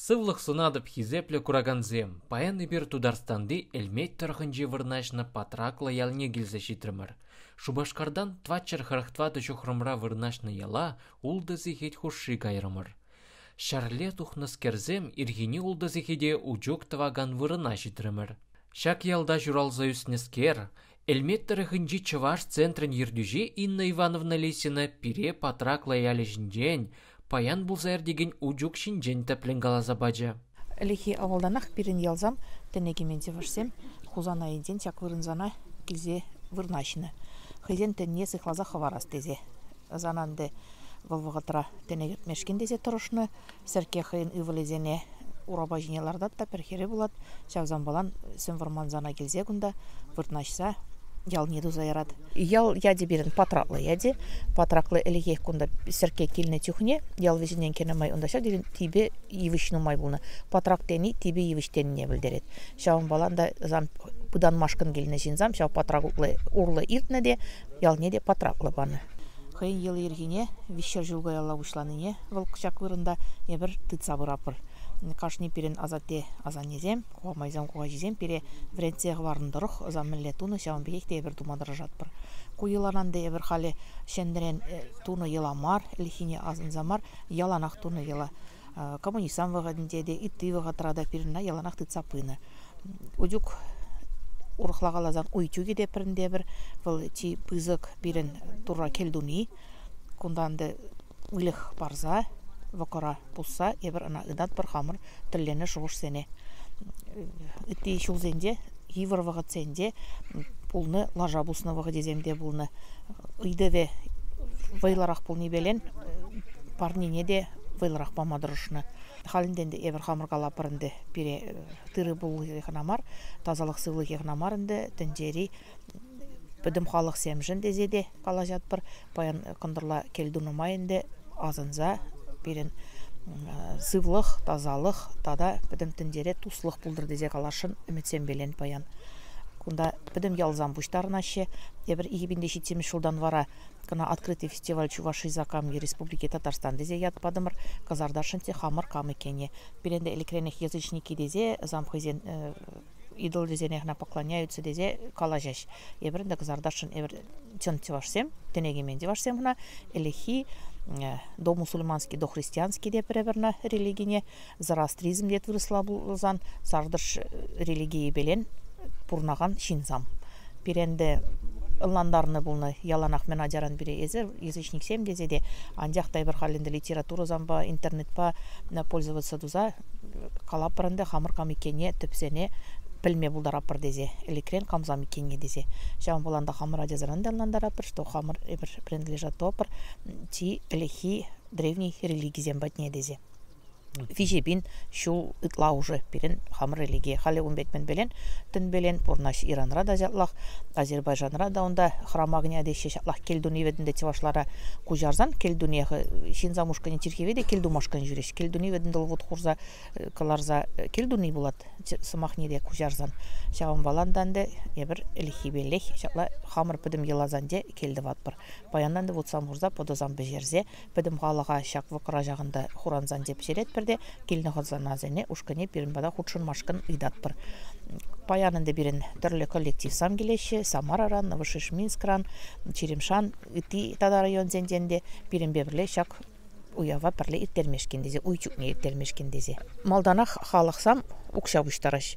Сывлӑх сунатӑп, хисеплӗ куракансем! Паян эпир Тутарстанти Элмет тӑрӑхӗнче вырнаҫнӑ Патраклӑ ялне килсе ҫитрӗмӗр. Шупашкартан 444 ҫухрӑмра вырнаҫнӑ яла ултӑ сехет хушши кайрӑмӑр. Ҫӗрле тухнӑскерсем ирхине ултӑ сехете учук тӑвакан вырӑна ҫитрӗмӗр. Ҫак ялта ҫуралса ӳснӗскер, Элмет тӑрӑхӗнчи чӑваш центрӗн ертӳҫи Инна Ивановна Лисина пире Патраклӑ ялӗ ҫинчен, паян пулса иртекен учук ҫинчен тӗплӗн каласа пачӗ. Ӗлӗкхи авалтанах пирӗн ялсам тӗне кӗмен чӑвашсем Хусан айӗнчен ҫак вырӑнсана килсе вырнаҫнӑ. Хӑйсен тӗнне сыхласа хӑварас тесе. Ӑсан ӗнтӗ вӑл вӑхӑтра тӗне кӗртмешкӗн тесе тӑрӑшнӑ. Сӗркке хӑйӗн ывӑлӗсене урапа ҫине лартать та пӗр хӗрӗ пулать. Ҫавсампалан сӗм вӑрмансана килсе кунта вырнаҫса ялне туса ярать. Ял ячӗ пирӗн Патраклӑ ячӗ. Патраклӑ ӗлӗкех кунта сӗркке килнӗ чухне ял вӗҫӗнчен кӗнӗ май унта ҫав тери типӗ йывӑҫ нумай пулнӑ. Патрак тени типӗ йывӑҫ тенине пӗлтерет. Ҫавӑнпалан та пытанмашкӑн килнӗ ҫынсам ҫав патрак урлӑ иртнӗ те ялне те Патраклӑ панӑ. Хӑйӗн йӑли-йӗркине виҫҫӗр ҫул каялла пуҫланине вӑл ҫак вырӑнта эпир тытса пыратпӑр. Кашни пирӗн асатте асаннесем, кукамайсем, кукаҫисем пире вӗрентсе хӑварнӑ тӑрӑх ӑса мӗнле тунӑ, ҫавӑн пекех те эпир тума тӑрӑшатпӑр. Ку йӑларан та эпир халӗ ҫӗнӗрен тунӑ йӑла мар, ӗлӗкхине асӑнса мар, яланах тунӑ йӑла. Коммунистсен вӑхӑтӗнче те, ытти вӑхӑтра та пирӗн яланах тытса пынӑ. Утюг, урӑхла каласан, уй-чӳкӗ те пӗрин те пӗр. Вӑл чи пысӑк пирӗн Турра кӗл туни. Кунта ӗнтӗ выльӑх парса, вӑкӑра пусса эпир ӑна ытатпӑр хамӑр тӗлленӗ шухӑшсене. Ытти ҫулсенче, йывӑр вӑхӑтсенче пулнӑ, лаша пуснӑ вӑхӑчӗсем те пулнӑ. Ыйтӑвӗ вӑйлӑрах пулнипелен парнине те вӑйлӑрах пама тӑрӑшнӑ. Халь ӗнтӗ эпир хамӑр калатпӑр ӗнтӗ, пире тырӑ-пулӑ кӑна мар, тасалӑх сывлӑхӗ кӑна мар ӗнтӗ, тӗнчери пӗтӗм халӑхсемшӗн тесе те калаҫатпӑр. Паян кӑнтӑрла кӗл тунӑ май ӗнтӗ асӑнса пирӗн сывлӑх, тасалӑх тата пӗтӗм тӗнчере туслӑх пултӑр тесе каласшӑн ӗмӗтсемпелен паян. Кунта пӗтӗм ялсам пуҫтарӑнаҫҫӗ. Тепӗр 2007 ҫултан вара кӑна «Открытый фестиваль Чувашии Закамье Республики Татарстан» тесе ят патӑмӑр. Кӑсартасшӑн те хамӑр кам иккенне. Пирӗн те ӗлӗкренех язычники тесе сам хӑйсен идолӗсене кӑна поклоняются тесе калаҫаҫ. Эпир ӗнтӗ кӑсартасшӑн эпир чӑн чӑвашсем, тӗне кӗмен чӑвашсем кӑна ӗлӗкхи домусульманский, дохристианский те пӗр-пӗрна религине, зороастризм тет вырӑсла пулсан, сартӑш религийӗпелен пурӑнакан ҫынсам. Пире ӗнтӗ ӑнлантарнӑ пулнӑ яланах мӗн ачаран пире эсир язычниксем тесе те, анчах та эпир халь ӗнтӗ литературӑсемпа, интернетпа пользоваться туса калатпӑр ӗнтӗ хамӑр кам иккенне, тӗпсене пӗлме пултаратпӑр тесе, ӗлӗкрен камсам иккенне тесе. Ҫавӑн пулан та хамӑр ачасаран та ӑнлантаратпӑр, что хамӑр эпир принадлежат тӑвӑпӑр чи ӗлӗкхи древний религисем патне тесе. Виҫӗ пин ҫул ытла уже пирӗн хамӑр религие. Халӗ ун пек мӗн пӗлен, тӗн пӗлен, пурӑнаҫ Иранра та ҫаплах, Азербайджанра та унта храма кӗнӗ теҫҫӗ, ҫаплах кӗл туни вӗт ӗнтӗ чӑвашлара куҫарсан кӗл туни ҫын ушкӑнӗ чиркӗве те кӗл тумашкӑн ҫӳреҫ. Кӗл туни вӗт ӗнтӗ вут хурса кӑларса кӗл туни пулать сӑмахне те куҫарсан. Ҫавӑнпалан та ӗнтӗ эпир ӗлӗкхипеллех ҫапла хамӑр пӗтӗм йӑласенче кӗл тӑватпӑр. Паянтан та вутсам хурса, пӑтӑсам пӗҫерсе пӗтӗм халӑха ҫак вӑкӑра ҫакӑнта хурансан тӗпчеретпӗр те килнӗ хӑнасене ушкӑнне пирӗн пата хутшӑнмашкӑн ыйтатпӑр. Паян ӗнтӗ пирӗн тӗрлӗ коллективсем килеҫҫӗ. Самараран, Новошишминскран, Черемшан, ытти тата районсенчен те пирӗнпе пӗрле ҫак уява пӗрле ирттермешкӗн тесе, уй чӳкне ирттермешкӗн тесе. Малтанах халӑхсам укҫа пуҫтараҫ.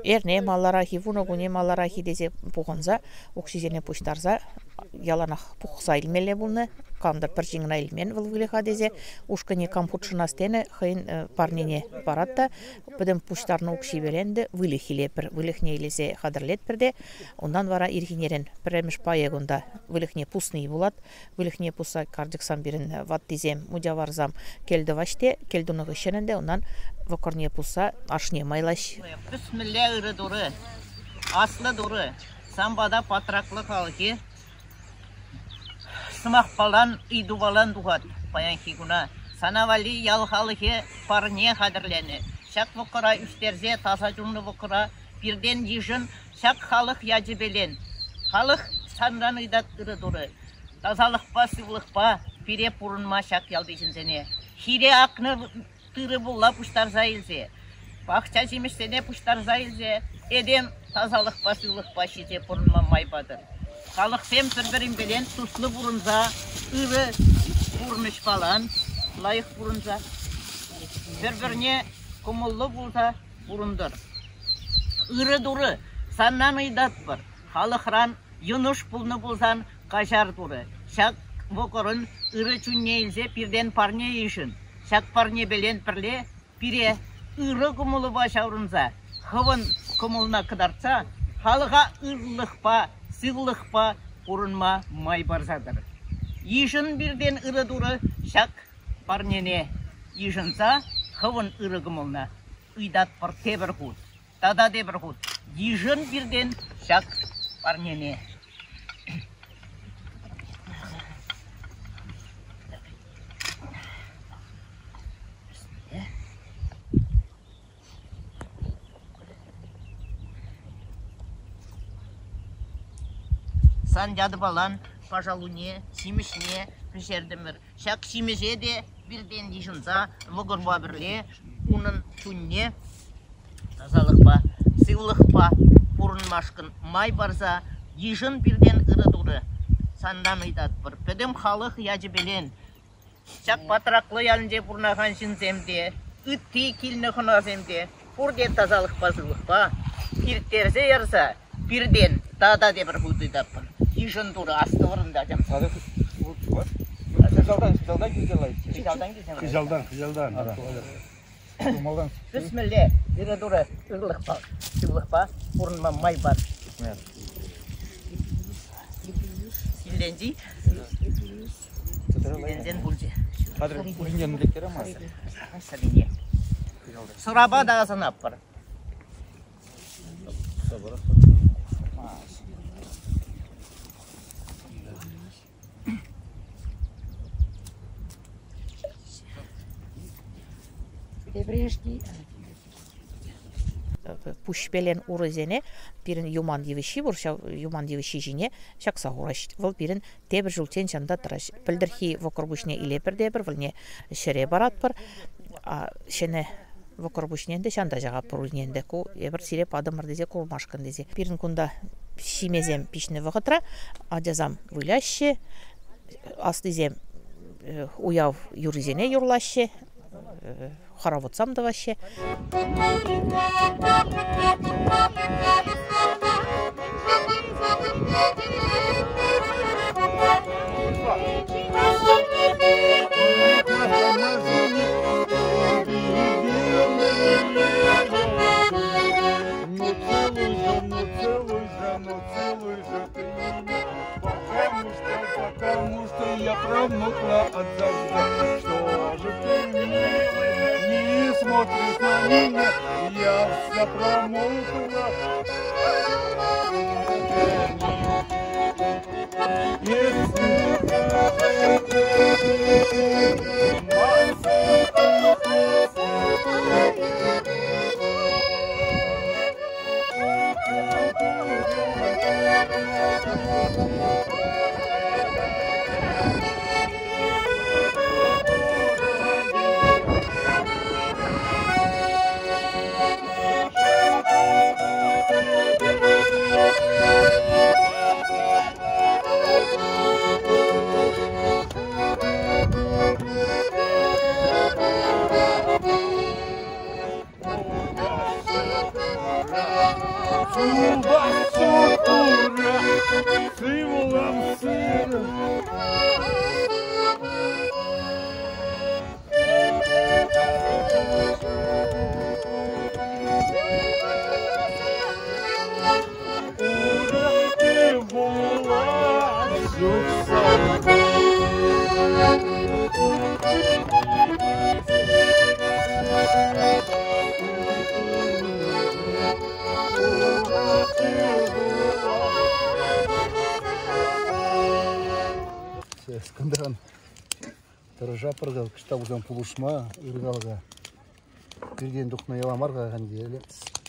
Эрне маларах-и, вунӑ куне маларах-и тесе пухӑнса укҫисене пуҫтарса яланах пухса илмелле пулнӑ. Кам-тӑр пӗр ҫын кӑна илмен вӑл выльӑха тесе. Ушкӑнне кам хутшӑнас тенӗ хӑйӗн парнине парать та пӗтӗм пуҫтарнӑ укҫипе ӗнтӗ выльӑх илетпӗр. Выльӑхне илсе хатӗрлетпӗр те унтан вара ирхинерен пӗрремӗш пайӗ кунта выльӑхне пусни пулать. Выльӑхне пусса карчӑксам пирӗн ваттисем, мучаварсам кӗл тӑваҫ те кӗл тунӑ хыҫҫӑн ӗнтӗ унтан вӑкӑрне пусса ашне майлаҫ. Пӗсмӗлле ырӑ Турӑ, аслӑ Турӑ, сан пата патраклӑ халӑхӗ сӑмахпалан, ыйтупалан тухать паянхи куна. Сана валли ял халӑхӗ парне хатӗрленӗ. Ҫак вӑкӑра ӳстерсе таса чунлӑ вӑкӑра пиртен йышӑн, ҫак халӑх ячӗпелен. Халӑх санран ыйтать ырӑ Турӑ. Тасалӑхпа, сывлӑхпа пире пурӑнма ҫак ялти ҫынсене. Хире акнӑ. Тырӑ-пулла пуҫтарса илсе, пахча ҫимӗҫсене пуҫтарса илсе этем тасалӑхпа сывлӑхпа ҫисе пурӑнма май патӑр. Халӑхсем пӗр-пӗринпелен туслӑ пурӑнса, ырӑ пурнӑҫпалан лайӑх пурӑнса, пӗр-пӗрне кӑмӑллӑ пулса пурӑнтӑр. Ырӑ Турӑ, санран ыйтатпӑр, халӑхран йӑнӑш пулнӑ пулсан каҫар Турӑ. Ҫак вӑкӑрӑн ырӑ чунне илсе пиртен парне йышӑн. Ҫак парнепелен пӗрле пире ырӑ кӑмӑлупа ҫаврӑнса, хӑвӑн кӑмӑлна кӑтартса халӑха ырлӑхпа, сывлӑхпа пурӑнма май парса тӑр. Йышӑн пиртен ырӑ Турӑ ҫак парнене йышӑнса хӑвӑн ырӑ кӑмӑлна ыйтатпӑр тепӗр хут. Тата тепӗр хут йышӑн пиртен ҫак парнене. Сан ятӑпалан пашалуне, ҫимӗҫне пӗҫертӗмӗр. Ҫак ҫимӗҫе те пиртен йышӑнса вӑкӑрпа пӗрле унӑн чунне тасалӑхпа, сывлӑхпа пурӑнмашкӑн май парса йышӑн пиртен ырӑ Турӑ. Санран ыйтатпӑр, пӗтӗм халӑх ячӗпелен ҫак Патраклӑ ялӗнче пурӑнакан ҫынсем те, ытти килнӗ хӑнасем те пурте тасалӑхпа сывлӑхпа ирттерсе ярса пиртен тата тепӗр хут ыйтатпӑр. Йышӑн Турӑ, астӑвӑр ӗнтӗ, ачам. Хыҫалтан, хыҫалтан килсе лайӑх. Хыҫалтан килсе лайӑх. Хыҫалтан, хыҫалтан. Малтан. Бисмилле, ырӑ Турӑ ырлӑхпа, сывлӑхпа пурӑнма май пар. Силленчи. Силленсен пулчӗ. Хатӗр пуринчен лектере мар. Сӑрине. Сӑрапа та асӑнатпӑр. Пуҫпелен урисене пирӗн юман йывӑҫҫи пур, ҫав юман йывӑҫҫи ҫине ҫакса хураҫ. Вӑл пирӗн тепӗр ҫулччен ҫанта тӑраҫ. Пӗлтӗрхи вӑкӑр пуҫне илетпӗр те эпир, вӗлне ҫӗре паратпӑр. Ҫӗнӗ вӑкӑр пуҫне ӗнтӗ ҫанта ҫакатпӑр ӗнтӗ. Ку эпир сире патӑмӑр тесе курмашкӑн тесе. Пирӗн кунта ҫимесем пиҫнӗ вӑхӑтра ачасам выляҫҫӗ, аслисем уяв юррисене юрлаҫҫӗ, хороводсам тӑваҫҫӗ. Ну целуй же, ну целуй же, ну целуй же ты меня, потому что, потому что я промокла от дождя. Что же ты, милый, не смотришь на меня, я вся промокла. Кӑнтӑран тӑрӑшатпӑр кӑштах пулсан пулӑшма ыркалӑха. Пиртен тухнӑ йӑла мар-ха ӗнтӗ.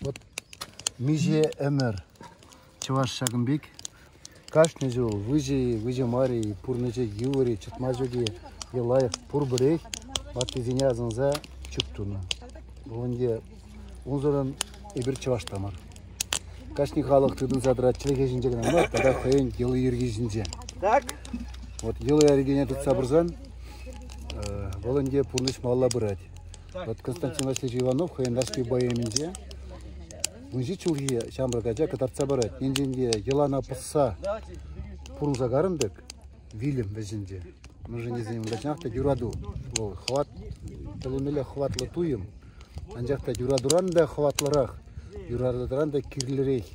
Вот миҫе ӗмӗр чӑваш ҫакӑн пек кашни ҫул выҫӑ-и, выҫӑ мар-и, пурнӑҫӗ йывӑр-и, чӑтма ҫук-и, е лайӑх пурпӗрех ваттисене асӑнса чӳк тунӑ. Вӑл ӗнтӗ унсӑрӑн эпир чӑваш та мар. Кашни халӑх тытӑнса тӑрать чӗлхе ҫинче кӑна мар, тата хӑйӗн йӑли-йӗрки ҫинче. Так. Вот йӑли-йӗркине тытса пырсан вӑл ӗнтӗ пурнӑҫ малалла пырать. Вот Константин Васильевич Иванов хӑйӗн Нарспи поэминче 17 ҫулхи ҫамрӑк ача кӑтартса парать. Енчен те йӑлана пӑсса пурӑнса карӑн тӑк, вилӗм вӗҫӗнче. Мӗншӗн тесен унта чӑнах та юрату. Вӑл хӑват, тӗлӗнмелле хӑватлӑ туйӑм. Анчах та юратуран та хӑватлӑрах, юратуран та кирлӗрех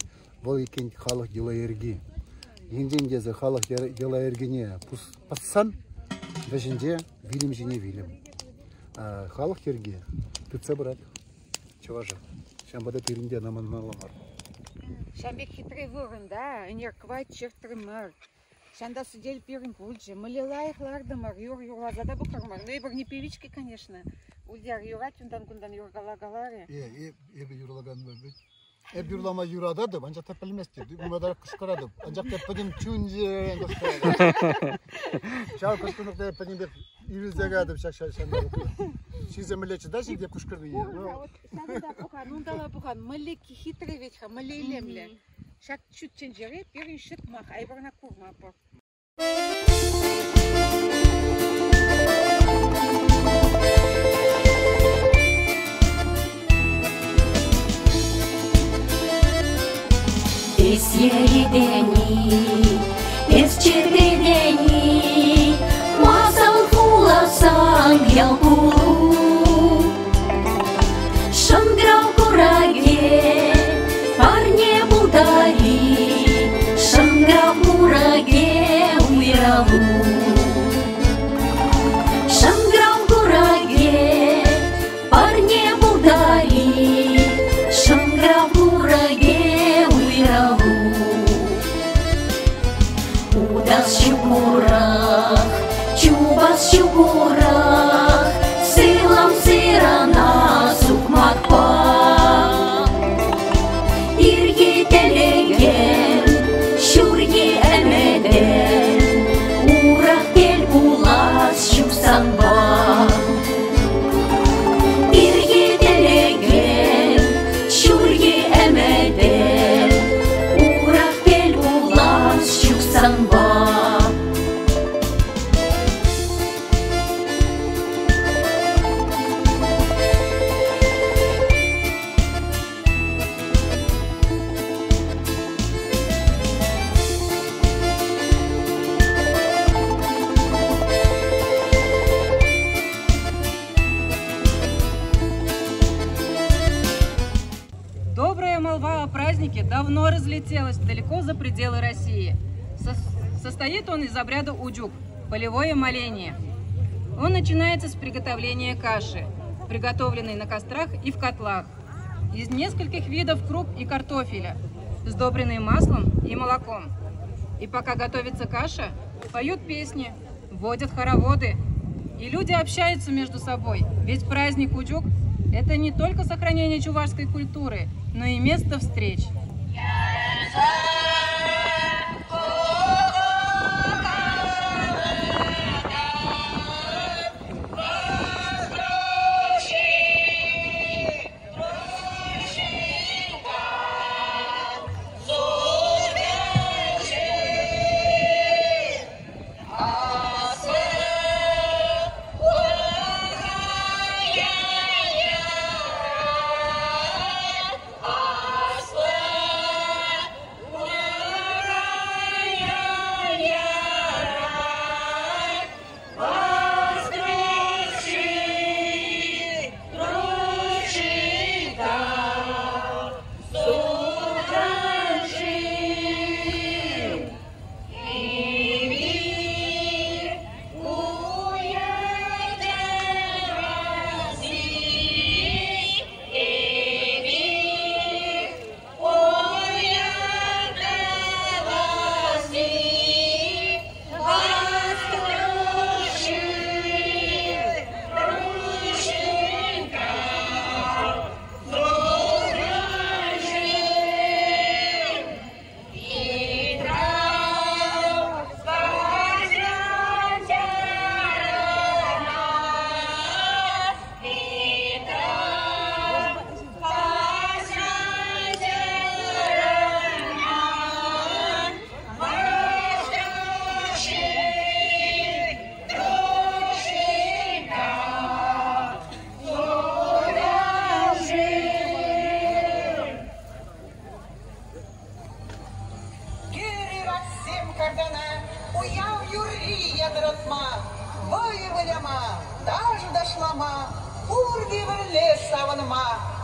вӑл иккен халӑх йӑла-йӗрки. Енчен тесе халӑх йӑла-йӗркине пӑссан вӗҫӗнче вилӗм ҫине вилӗм. Халӑх йӗрки тытса пырать чӑваша. Ҫавӑнпа та пирӗн те ӑна манмалла мар. Ҫавӑн пек хитре вырӑнта ӗнер кӑвайт чӗртрӗмӗр. Ҫанта сӗтел пирӗн пулчӗ. Мӗнле лайӑх лартӑмӑр, юр юрласа та пӑхрӑмӑр. Ну, эпир не певички, конечно. Ульяр юрать унтан-кунтан юркалакаларӗ. Эпӗ юрлакан Эп юрлама юрататӑп, анчах та пӗлместӗп. Ума кӑшкӑратӑп, анчах та пӗтӗм чун-чӗререн кӑшкӑратӑп. Ҫав кӑшкӑрнӑ пӗтӗмпех ирӗлсе каятӑп ҫак ҫанталӑкра. Ҫынсем мӗнле чӑтаҫҫӗ те кӑшкӑрнине. Ҫавӑнта пӑхан, унталла пӑхан. Мӗнле хитре вӗт-ха, мӗнле илемлӗ. Ҫак ҫут тӗнчере пирӗн ҫӑтмах, айвӑрна курмапӑр. Эс еритени, эс чӗпетени, Масан хуласан ял пулу. Шӑнкӑрав куракӗ парне пултари, Шӑнкӑрав куракӗ уйралу. Шӑнкӑрав куракӗ парне пултари, Шӑнкӑрав куракӗ уйралу. Утас ҫук урах, чупас ҫук урах, Сылам сырана сукмакпа. Ирхи тӗлӗкем, ҫурхи ӗмӗтӗм, Урах тӗл пулас ҫук санпа. Ирхи тӗлӗкем, ҫурхи ӗмӗтӗм, Урах тӗл пулас ҫук санпа. Добрая молва о празднике давно разлетелась далеко за пределы России. Состоит он из обряда уджук – полевое моление. Он начинается с приготовления каши, приготовленной на кострах и в котлах, из нескольких видов круп и картофеля, сдобренной маслом и молоком. И пока готовится каша, поют песни, водят хороводы, и люди общаются между собой. Ведь праздник Уджук – это не только сохранение чувашской культуры, но и место встреч. тӑванӑма.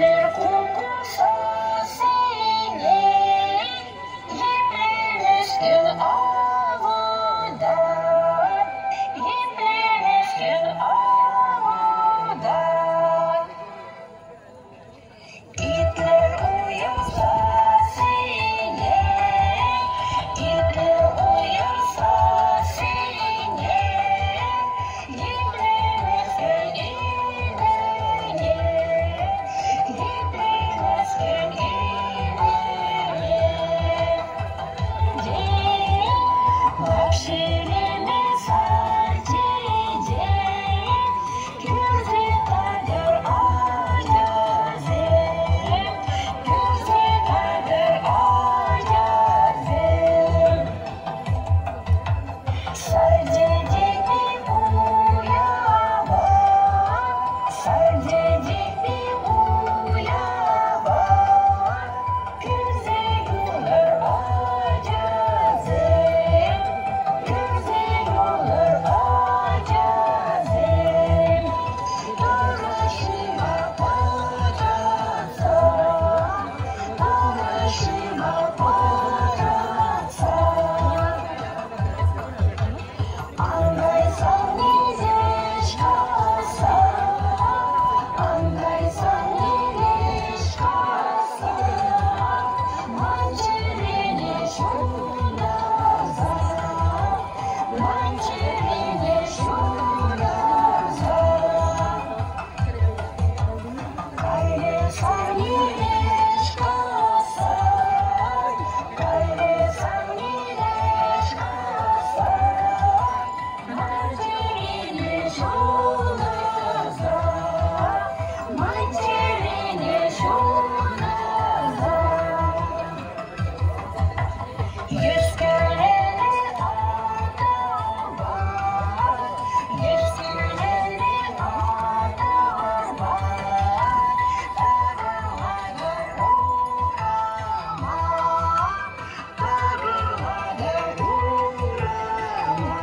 Тимӗр куккук сассине епле мӗскӗн авӑтать, епле мӗскӗн авӑтать. Итлӗр уяв сассине, итлӗр уяв сассине, епле мӗскӗн илтӗнет, епле мӗскӗн илтӗнет. Вак ҫереме сар чечек кӳрсе кайтӑр ачасем, кӳрсе кайтӑр ачасем. Сар чечекпе уява, сар чечекпе уява кӳрсе юлӑр ачасем, кӳрсе юлӑр ачасем. Тӑрӑ шыва пӑтратса, тӑрӑ шыва пӑтратса. Ан кайсан илсе касса, ан кайсан илес касса, ман чӗрене ҫунтарса, ман чӗрене ҫунтарса. Кайрӗ сан илес касса, кайрӗ сан илес касса, ман чӗрене ҫунтарса, ман чӗрене ҫунтарса. Йӗскерелле атӑлпа, йӗскерелле атӑлпа, такӑрлатӑр урама, такӑрлатӑр урама.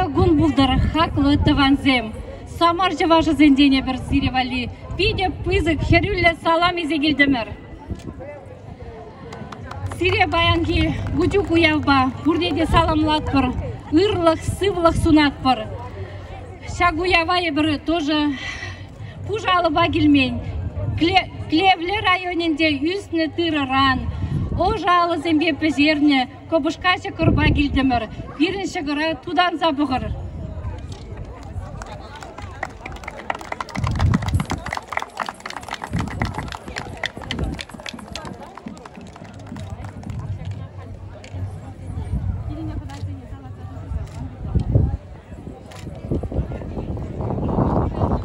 Ырӑ кун пултӑр, хаклӑ тӑвансем! Самар чӑвашӗсенчен эпир сире валли питӗ пысӑк хӗрӳллӗ салам илсе килтӗмӗр. Сире паянхи Учук уявпа пурне те саламлатпӑр, ырлӑх, сывлӑх сунатпӑр. Ҫак уява эпир тоже пуш алӑпа килмен. Клевлӗ районӗнче ӳснӗ тырӑран, ӑшӑ алӑсемпе пӗҫернӗ кӑпӑшка ҫӑкӑрпа килтӗмӗр. Пирӗн ҫӑкӑра тутанса пӑхӑр.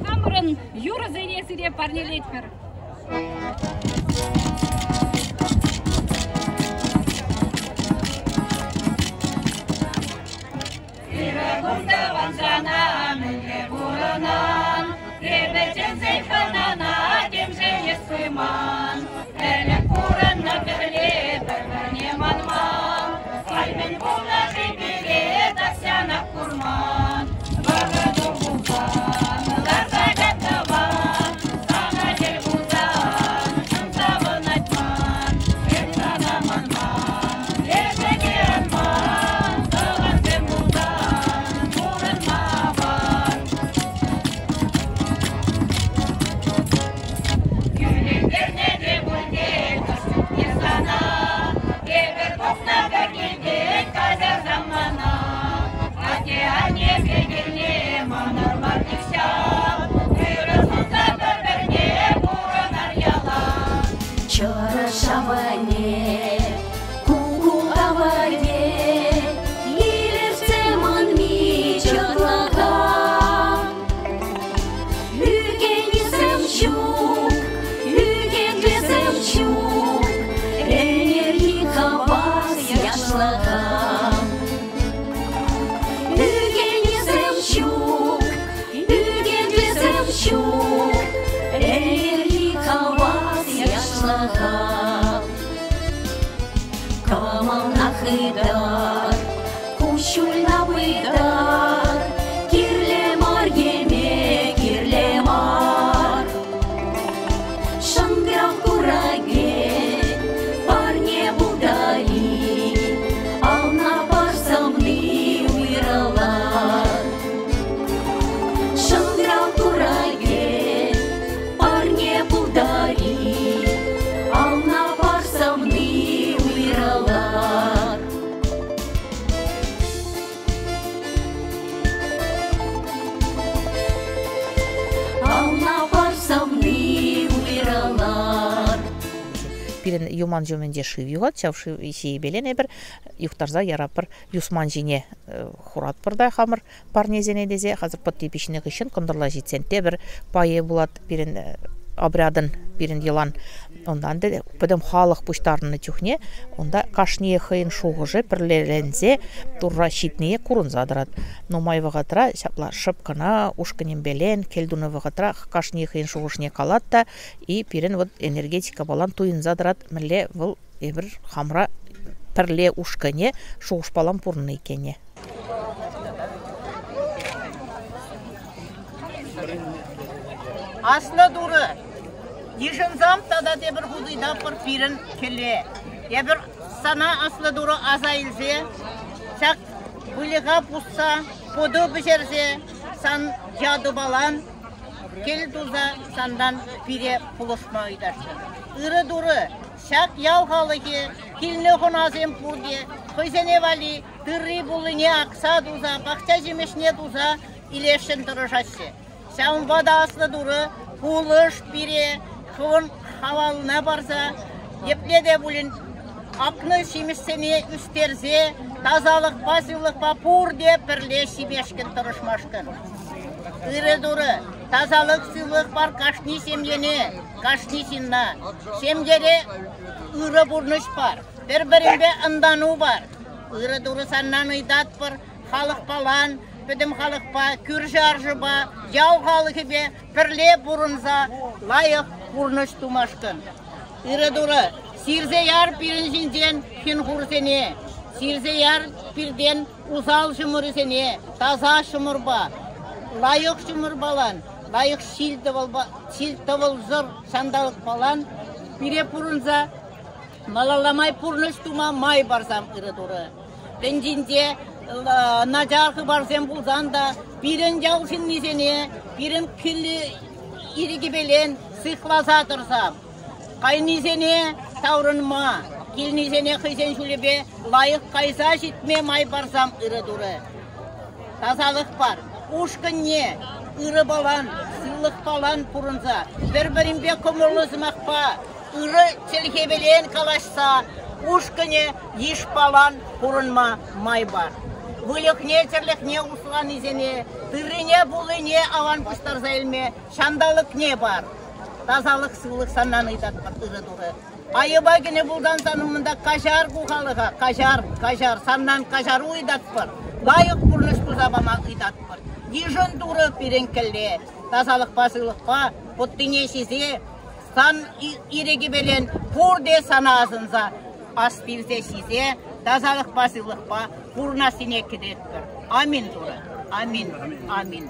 Хамӑрӑн юрӑсене сире парнелетпӗр. Сивӗ кун тӑвансана мӗнле пурӑнан? Эпӗ чӗнсен хӑнана темшӗн эс пыман. Ӗлӗк пурӑннӑ пӗрле пӗр-пӗрне манман. Халь мӗн пулнӑ-ши пире тахҫанах курман. Вӑхӑту пулсан ларса каттӑван, сана тӗл пулсан чун савӑнать ман. Эп сана манман, эсӗ те ан ман, тӑвансем пулсан пурӑнма аван. Кӳрентернӗ те пуль те хӑш чухне сана, эпир пӑхнӑ пӗр килтен каҫарсам мана. Атте-аннепе килне манар мар нихҫан, ырӑ сунса пӗр-пӗрне пурӑнар ялан. Чӑрӑш авӑрне, куку авӑрне, илӗртсе манми чӑтлӑха. Ӳкӗннисем ҫук, ӳкӗннисем ҫук, ӗнерхи хавас яшлӑха. Ӳкӗннисем ҫук, ӳкӗннисем ҫук, ӗнерхи хавас яшлӑха. Кӑмӑлна хытар, куҫҫульна пытар, кирлӗ мар йӗме, кирлӗ мар. Шӑнкӑрав куракӗ парне пултари, ална парсамни уйрӑлар. Шӑнкӑрав куракӗ парне пултари, ална парсамни уйрӑлар. Ална парсамни уйрӑлар. Пирӗн юман ҫумӗнче шыв юхать, ҫав шыв ҫийӗпелен эпир юхтарса яратпӑр. Юсман ҫине хуратпӑр та хамӑр парнесене тесе хазыр пӑтти пиҫнӗ хыҫҫӑн кӑнтӑрла ҫитсен тепӗр пайӗ пулать пирӗн обрядӑн, пирӗн йӑлан. Унтан та пӗтӗм халӑх пуҫтарӑннӑ чухне унта кашнийӗ хӑйӗн шухӑшӗ пӗрлеленсе Турра ҫитнине курӑнса тӑрать. Нумай вӑхӑтра ҫапла шӑп кӑна ушкӑнӗмпелен кӗл тунӑ вӑхӑтра кашни хӑйӗн шухӑшне калать та и пирӗн вот энергетика палан туйӑнса тӑрать, мӗнле вӑл эпир хамра пӗрле ушкӑнӗ шухӑшпалан пурӑннӑ иккенне. Аслӑ Турӑ, йышӑнсам тата тепӗр хут ыйтатпӑр пирӗн кӗле. Эпир сана, Аслӑ Турӑ, аса илсе ҫак выльӑха пусса, путу пӗҫерсе сан ятупалан кӗл туса сантан пире пулӑшма ыйтасшӑн. Ырӑ Турӑ, ҫак ял халӑхӗ, килнӗ хӑнасем пурте хӑйсене валли тырри-пуллине акса туса, пахча ҫимӗҫне туса илесшӗн тӑрӑшаҫҫӗ. Ҫавӑнпа та Аслӑ Турӑ пулӑш пире хӑвӑн хавална парса, епле те пулин акнӑ ҫимӗҫсене ӳстерсе тасалӑхпа, сывлӑхпа пурте пӗрле ҫимешкӗн тӑрӑшмашкӑн. Ырӑ Турӑ, тасалӑх, сывлӑх пар кашни ҫемьене, кашни ҫынна. Ҫемьере ырӑ пурнӑҫ пар, пӗр-пӗринпе ӑнлану пар. Ырӑ Турӑ санран ыйтатпӑр, халӑхпалан, пӗтӗм халӑхпа, кӳршӗ-аршӑпа, ял халӑхӗпе пӗрле пурӑнса лайӑх пурнӑҫ тумашкӑн. Ырӑ Турӑ, сирсе яр пирӗн ҫинчен хӗн-хурсене, сирсе яр пиртен. Усал ҫумӑрӗсене таса ҫумӑрпа, лайӑх ҫумӑрпалан, лайӑх ҫил-тӑвӑлсӑр ҫанталӑкпалан пире пурӑнса малалла май пурнӑҫ тума май парсам, ырӑ Турӑ. Тӗнчинче начар хыпарсем пулсан та пирӗн ял ҫыннисене пирӗн килли ирӗкӗпелен сыхласа тӑрсам. Кайнисене таврӑнма, килнисене хӑйсен ҫулӗпе лайӑх кайса ҫитме май парсам, ырӑ Турӑ. Тасалӑх пар, ушкӑнне ырӑпалан, сывлӑхпалан пурӑнса, пӗр-пӗринпе кӑмӑллӑ сӑмахпа, ырӑ чӗлхепелен калаҫса ушкӑнӗ йышпалан пурӑнма май пар. Выльӑхне-чӗрлӗхне усранисене, тыррине-пуллине аван пуҫтарса илме ҫанталӑкне пар. Тасалӑх, сывлӑх санран ыйтатпӑр, ырӑ Турӑ. Айӑпа кӗнӗ пулсан сан умӑнта каҫар ку халӑха, каҫар, каҫар, санран каҫару ыйтатпӑр. Лайӑх пурнӑҫ туса пама ыйтатпӑр. Йышӑн Турӑ пирӗн кӗлле, тасалӑхпа, сывлӑхпа, путтине ҫисе, сан ирӗкӗпелен пурте сана асӑнса ас тивсе ҫисе, тасалӑхпа, сывлӑхпа пурӑнассине кӗтетпӗр. Амин, Турӑ. Амин. Амин.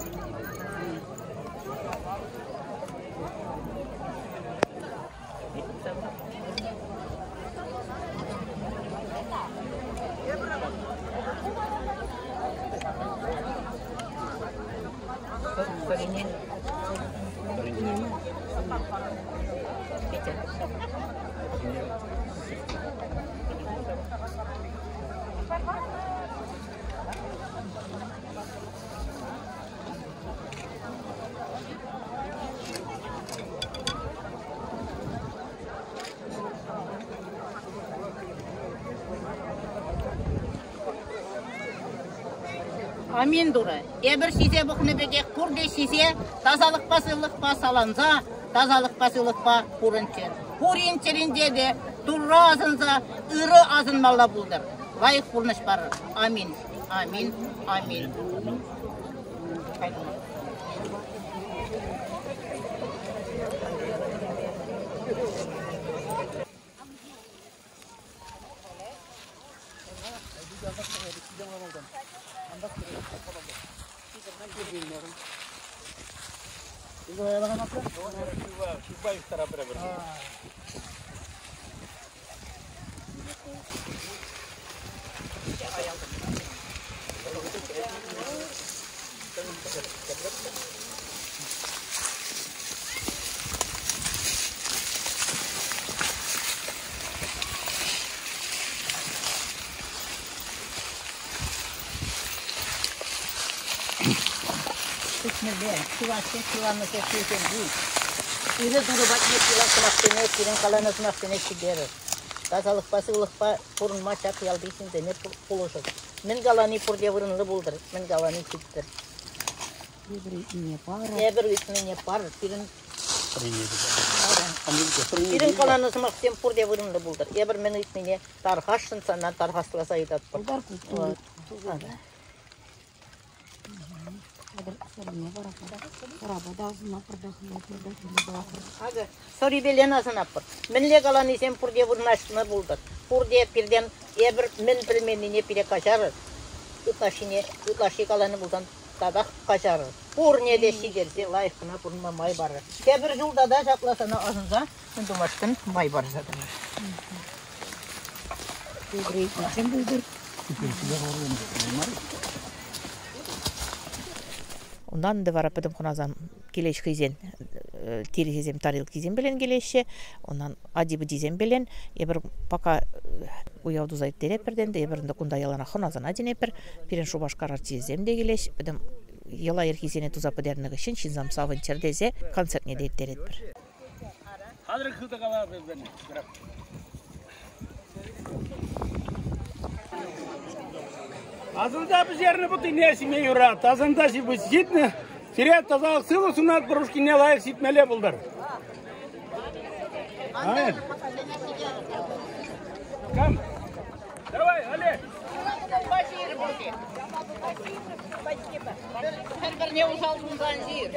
Амин Турӑ. Эпир ҫисе пӑхнӑ пекех пурте ҫисе тасалӑхпа сывлӑхпа саланса, тасалӑхпа сывлӑхпа пурӑнччӑр. Пурин чӗринче те Турра асӑнса ырӑ асӑнмалла пултӑр. Лайӑх пурнӑҫ парӑр. Амин. Амин. Амин. Кӗтмелле, чӑвашсен ҫуралнӑ ҫулсенчи ырӑ Турӑ патне пулас сӑмахсене, сирӗн каланӑ сӑмахсене ҫитерӗр. Тасалӑхпа, сывлӑхпа пурӑнма ҫак ялти ҫынсене пулӑшӑр. Мӗн калани пурте вырӑнлӑ пултӑр, мӗн калани ҫиттӗр. Эпир ыйтнине парӑр. Эпир ыйтнине парӑр. Пирӗн Пирӗн каланӑ сӑмахсем пурте вырӑнлӑ пултӑр. Эпир мӗн ыйтнине тархасшӑн сана тархасласа ыйтатпӑр. Акӑ, сӑрипелен асӑнатпӑр. Мӗнле каланисем пурте вырнаҫнӑ пултӑр. Пурте пиртен эпир мӗн пӗлменнине пире каҫарӑр. Ытлашшине ытлашши каланӑ пулсан татах каҫарӑр. Пурне те ҫитерсе лайӑх кӑна пурӑнма май парӑр. Тепӗр ҫул тата ҫапла сана асӑнса мӗн тумашкӑн май парса тӑрӑр. Унтан ӗнтӗ вара пӗтӗм хӑнасем килеҫ хӑйсен тирӗхӗсем, тарелкисем пелен килеҫҫӗ. Унтан ати-пӑтисем пелен. Эпир пока уяв туса ирттеретпӗр те ӗнтӗ, эпир ӗнтӗ кунта яланах хӑнасана чӗнетпӗр. Пирӗн Шупашкар артисчӗсем те килеҫ. Пӗтӗм йӑла-йӗркисене туса пӗтернӗ хыҫҫӑн ҫынсем савӑнччӑр тесе концертне те ирттеретпӗр. Хатӗр хытӑ калатӑп Асӑнса пӗҫернӗ пӑттине ҫиме юрать. Асӑнта ҫитнӗ сире тасалӑх сывлӑх сунатпӑр, ушкине лайӑх ҫитмелле пултӑр. Кам? Давай, Олег! Пӗр-пӗрне усал сунсан ҫир.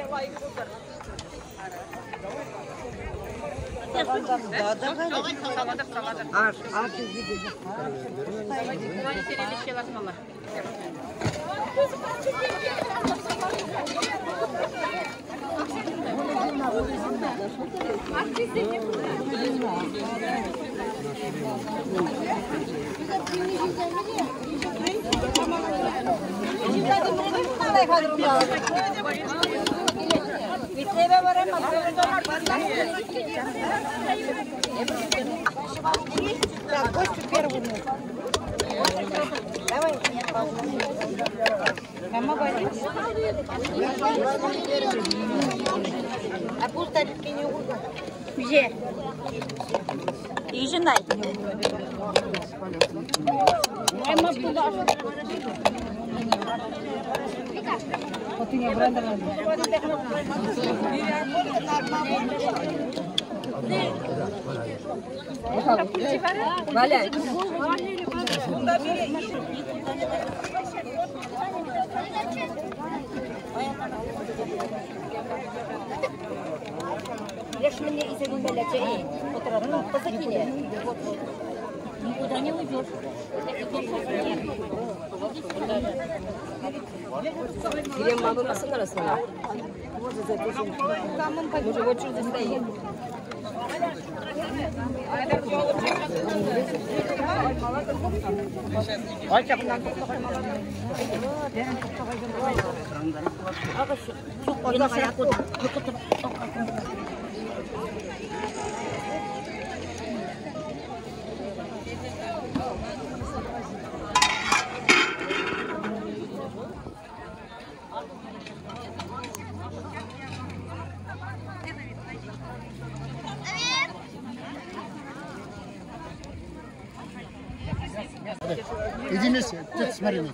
Иди вместе, тетя с Мариной.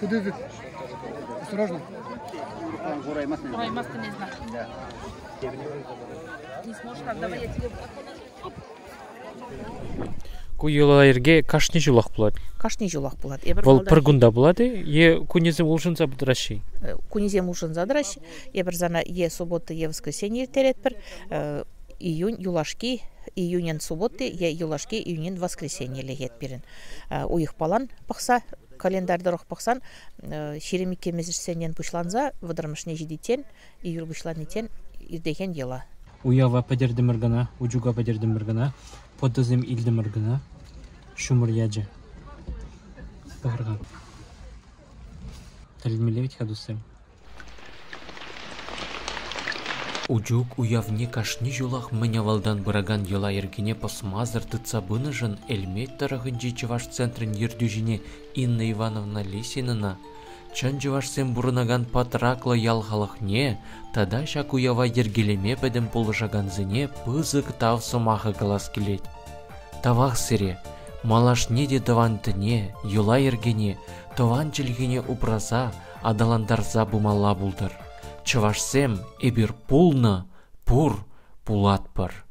Куда ты? Осторожно. Ураймас не знаю. Не сможешь, так, давай я тебе... Ку йӑла-йӗрке кашни ҫулах пулать. Кашни ҫулах пулать. Эпир Вӑл пӗр кунта пулать-и е кунӗсем улшӑнса тӑраҫҫӗ-и? Кунӗсем улшӑнса тӑраҫҫӗ. Эпир сана е суббота, е воскресенье ирттеретпӗр. Июнь юлашки, июнӗн субботи е юлашки июнӗн воскресенье лекет пирӗн. Уйӑхпалан пӑхса, календарь тӑрӑх пӑхсан, 22-мӗшсенчен пуҫланса вӑтӑрмӗшне ҫитиччен, июль пуҫланиччен иртекен йӑла. Уява пӗтертӗмӗр кӑна, учука пӗтертӗмӗр кӑна, пӑтӑсем илтӗмӗр кӑна, ҫумӑр ячӗ. Пӑхӑр-ха. Тӗлӗнмелле вӗт-ха, туссем. Учук уявне кашни ҫулах мӗн авалтан пыракан йӑла-йӗркене пӑсмасӑр тытса пынӑшӑн Элмет тӑрӑхӗнчи чӑваш центрӗн ертӳҫине Инна Ивановна Лисинӑна, чӑн чӑвашсем пурӑнакан Патраклӑ ял халӑхне тата ҫак уява йӗркелеме пӗтӗм пулӑшакансене пысӑк тав сӑмахӗ калас килет. Тавах сире, малашне те тӑван тӗне, йӑла-йӗркене, тӑван чӗлхене упраса, аталантарса пымалла пултӑр. Чӑвашсем эпир пулнӑ, пур, пулатпӑр.